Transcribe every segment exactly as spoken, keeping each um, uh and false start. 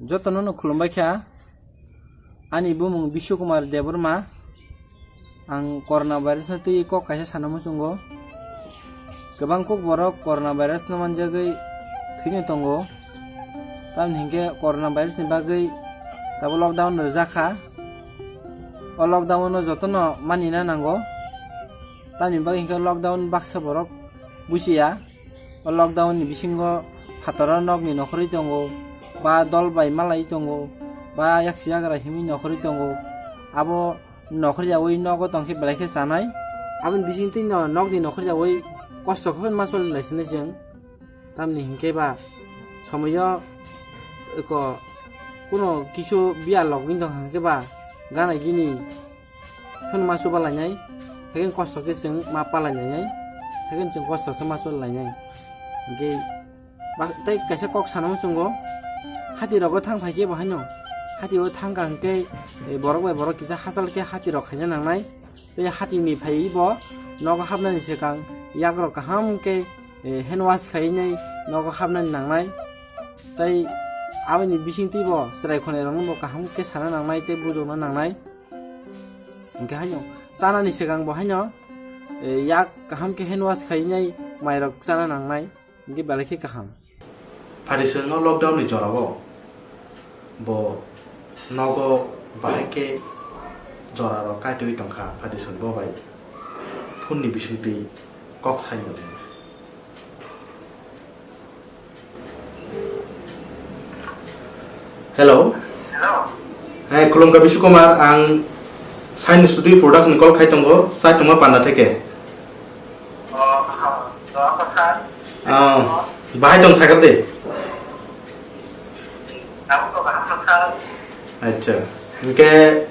Jotono no khulumbai kha. Ani bumung Biswakumar Debbarma. Ang corona virus no twi kok kaisa sana muchungo. Kwbang kok borok corona virus no manjagwi thwino tongo. Tamni hinkhe corona virus ni bagwi tabuk lockdown rwjak kha. O lockdown no jotono manina nango. Tamni bagwi hinkhe lockdown baksa borok buchiya. O lockdown ni bisingo phataro nokni nokhorwi tongo, ba dol bai malai tongo, ba yaksi yagra himwi nokhorwi tongo. Abo nokhorwi yaui nogo tongkhe belai khe chanai. Aboni bisingtwi no nokni nokhorwi yaui kosto khe ma choli lai sinai chwng. Tamni hinkhe ba somoyo eko kuno kisu biya logwi tong hinkhe ba gana gini Phano ma chuba lainai, haikhe kosto khe chwng ma palainai, haikhe chwng kosto khe ma chula lainai. Hinkhe ba-, tei kaisa kok sana muchungo, hati rogo thang phaikhe bo haino, hati o thangkha hinkhe, eh, borok bai borok kisa hachal khe hati rok khaina nangnai. Tei hati ni phaiwi bo nogo hapnani swkang yak rok kaham khe, eh, hand wash khainai nogo hapnani nangnai. Tei aboni bisingtwi bo chwrai khonai rokno bo kaham khe sana nangnai tei bujokna nangnai. Hinkhe haino chanani swkang bo haino, eh, yak kaham khe hand wash khainai mairok chana nangnai, hinkhe belai khe kaham. Phaidi chwng o lockdown ni jorao bo nogo bahai khe jorarok kaitwi tongkha, phaidi chwng bo bai phone ni bisingtwi kok saino. Hello. Hello. Hai, khulumkha Bishu Kumar, ang Saini Sudui Production ni call khai tongo, sai tongma panda theke. Oh, oh, oh, sir. Ah, bahai tong sakar de. Tabuk to kaham no, sir. Acha. Hinkhe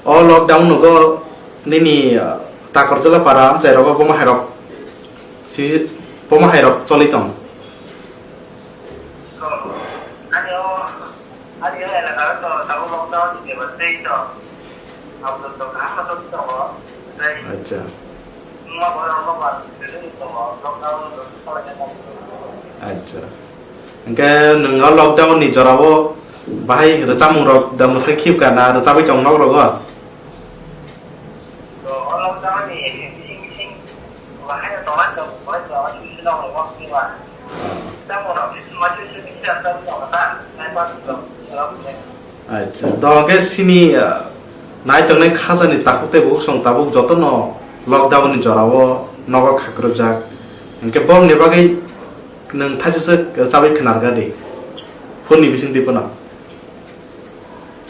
o lockdown nugo nini, ah, Takarjala para amchai rogo boma hairok. Si boma hairok choli tong. Ani o, ani o elaka o to tabuk lockdown ni bebak tei to. Abo to kaham no tongwi tongo. Tei Acha. Wngma borok no ba twi tongo, lockdown no salai khe tong. Acha. Hinkhe nwng o lockdown ni jora o bahai rwchapmung rok da mwthai khibka na rwchabwi tong nok rogo? To o lockdown ni bising bising bahai no tongna tong, bahai tongna solution no hwnwi uansukma. Tamo rok ma solution ni siyasa tong ta, nai pa tong, rok ne. Acha, do hwnkhe sini, ah, nai tongnai khajani takhuk tei bukhuk song tabuk jotono lockdown ni jora o nogo khakrwjak. Hinkhe borokni bagwi nwng thaisisa chabwi khwnarga di. Phone ni bisingtwi phano.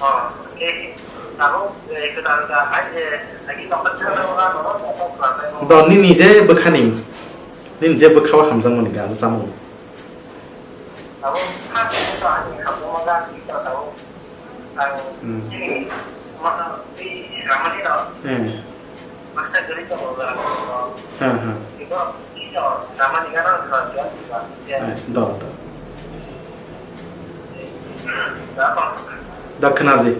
Oh, eh, tabuk, eh, kwtal kwtal hai je, lagi tongkha thang thang ma nono tongkha kwtal tei Do nini je bwkhani, nini je bwkha o hamjakmani gan chamung. Abo kha to ani hamjakma gan to tabuk. Ang Hmm. Chini ma twi ramani no. Hmm. Masta gari to bola. Hmm, hmm. Ito, ito, ramani gan to. Ai, do, do. Da khna di.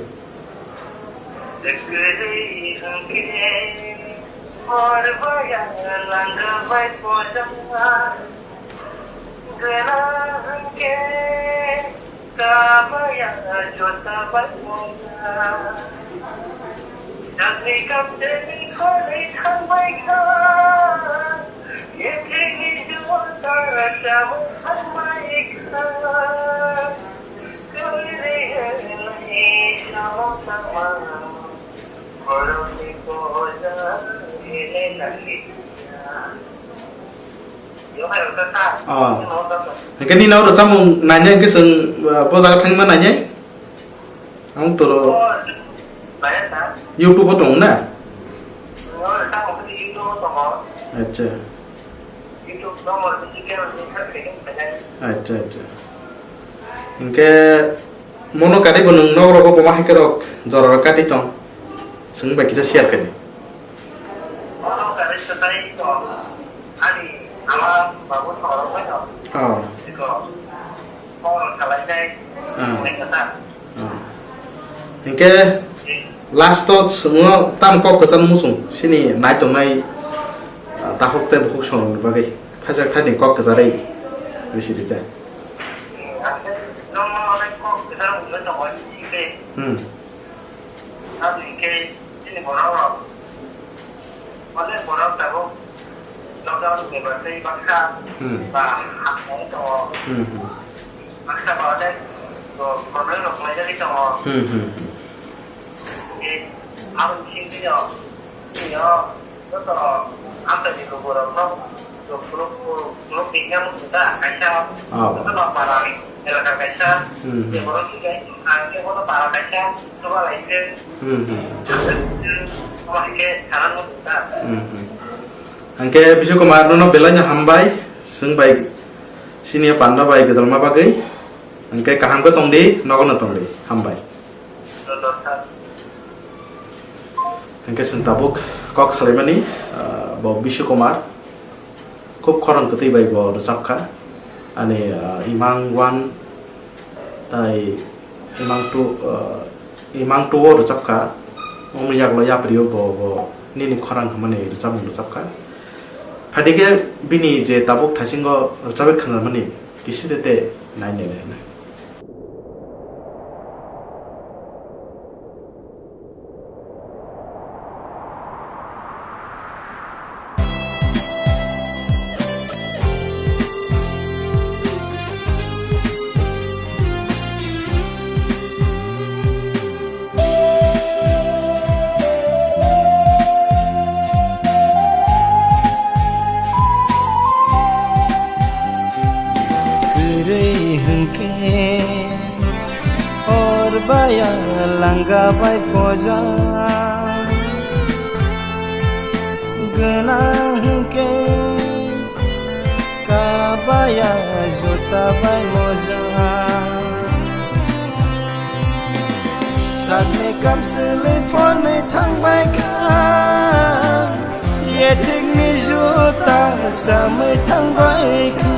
Ah. Hingke nini oro chamung nainai hingke chwng, ah, bo jaga thangma nainai? Ang toro YouTube o tongo na? Acha. Acha, acha. Hingke mono kari bo nwng nok rogo boma hai khe rok jora rok kati tong. Chwng bai kisa share khaidi. Oh. Ah. Ah. Hinkhe last o chwngno tam kok kwchar muchung sini nai tongnai, ah, takhuk tei bukhuk songrokni bagwi thaijak thaini kok kwcharwi risi rite. Hmm. Abo hinkhe chini borok rok, onek borok tabuk lockdown ni bebak tei baksa Hmm. ba hamjagwi tongo. Hmm, hmm. Baksa ba onek problem rok khlaijagwi tongo. Hmm, hmm, hmm. Hinkhe aboni bisingtwi no chini o joto amchaini lukurokno khuluk, khuluk, khuluk ringya muchung ta kaisa. Oh. Jotono para elaka kaisa. Hmm. Je borok khe ang khe bono para kaisa chuba lai se. Hmm, hmm. Omo hai khe sana muchung ta. Hmm, hmm. Hwnkhe Bishu Kumar, nono belai no hambai, chwng bai sini panda bai gwdalma bagwi. Hwnkhe kaham khe tongdi, nogo no tongdi, hambai. Hwnkhe chwng tabuk kok salaimani, ah, bo Bishu Kumar, khub khorang kwtwi bai bo rwchapkha. Ani, ah, Imang one tai Imang two, ah, Imang two o rwchapkha. Omo yaklo yaprio bo, bo nini khorang hwnmani rwchapmung rwchapkha. Phaidi khe bini je tabuk thaisingo rwchapwi khwnarmani kisi de te nai nai le hwnwi. Kwrwi hwnkhe hor baya langa bai poja, gwnang hwnkhe kabaya juta bai moja. Sakni kamsili phonwi thangbai kha, yethikni juta samwi thangbai kha.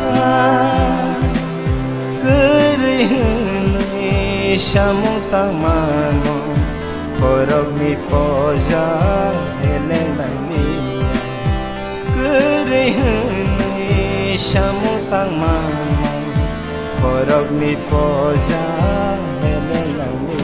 Kwrwi hwnwi samung tangmano, borokni poja elelangni. Kwrwi hwnwi samung tangmano, borokni poja elelangni.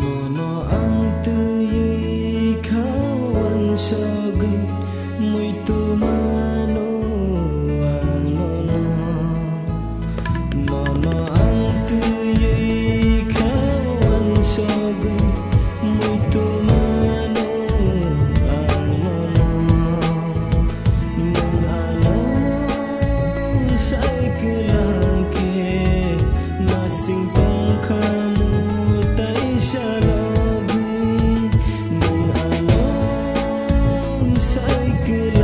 Nono ang twiwi kha uansugwi muitu mano ang nono. Nono ang twiwi kha uansugwi muitu mano ang nono. Nwng ano sai kwlangkhe nasing tongkhamu tai salogwi. Nwng ano sai kwlangkhe